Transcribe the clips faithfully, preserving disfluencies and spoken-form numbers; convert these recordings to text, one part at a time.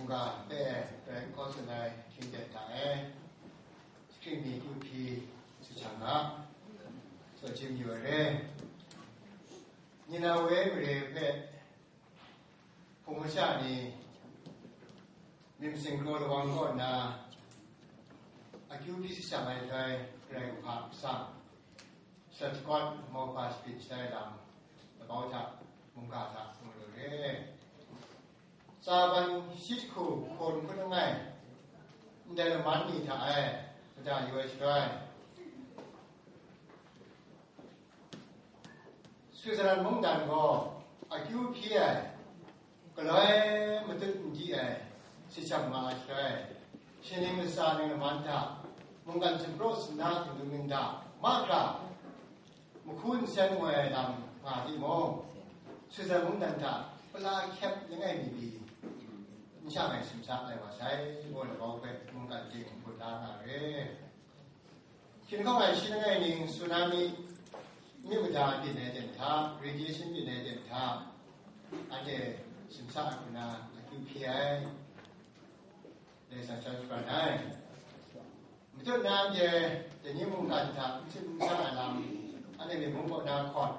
Ga pe rai kawt tsun ai hkying ten hta e, shikring mi kyu hpyi su hkyang ga, tsaw jim yu ai re. Ninawe mare hpe hpung masha ni myit masin kraw lawang kaw nna, akyu hpyi su hkyang ai shaloi, Karai Kasang, Sat Kawt Mawhpa Shapit Shatai Lam, Labau hta, Mungga hta, Munglu re. Tsaban shi jahku hkawn hkun langai, ndai laman ni hta e, mada yu ai shaloi, Switzerland mungdan gaw akyu hpyi ai, galoi matut n di ai, si jam nga ai shaloi, shi ning latsa ning laman hta, mungkan htingpraw sinna htingnu ningda mahkra, mahku nsen ngoi ai lam nga timung, Switzerland mungdan hta pala hkyep langai mi pyi n shang ai simsa lai wa sai, ngu ai labau hpe mungkan ting hput la nga re. Hkinhkawng ai shi langai ning tsunami, myit mada byin ai ten hta, radiation byin ai ten hta, anhte simsa ai hku na akyu hpyi ai. Dai san shan shapran ai. Matut na anhte dai ni mungkan hta n htim n sang ai lam, anhte myi mung kaw na hkawn,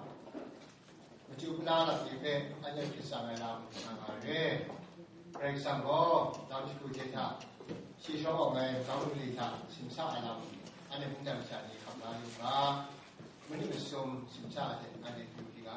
machyu pala lam ni hpe anhte hkrit tsang ai lam nga nga re. Karai Kasang gaw lam shagu hte hta, shi shawng awng ai magam mali hta simsa ai lam, anhte mungdan masha ni hkap la yu ga, manit masum simsa ai hte anhte hkyu hpyi ga.